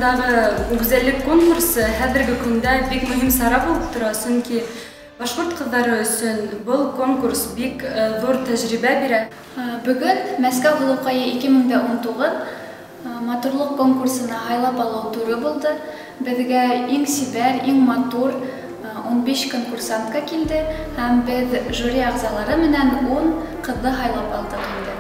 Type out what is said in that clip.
Башҡортостандағы гүзәллек конкурсы хәҙерге көндә бик мөһим сара булып тора, сөнки башҡорт ҡыҙҙары өсөн был конкурс бик ҙур тәжрибә бирә. Бөгөн Мәскәү һылыуҡайы 2019 матурлыҡ конкурсына һайлап алыу туры булды. Беҙгә иң сибәр, иң матур 15 конкурсантка килде, һәм беҙ жюри ағзалары менән 10 ҡыҙҙы һайлап алдыҡ инде.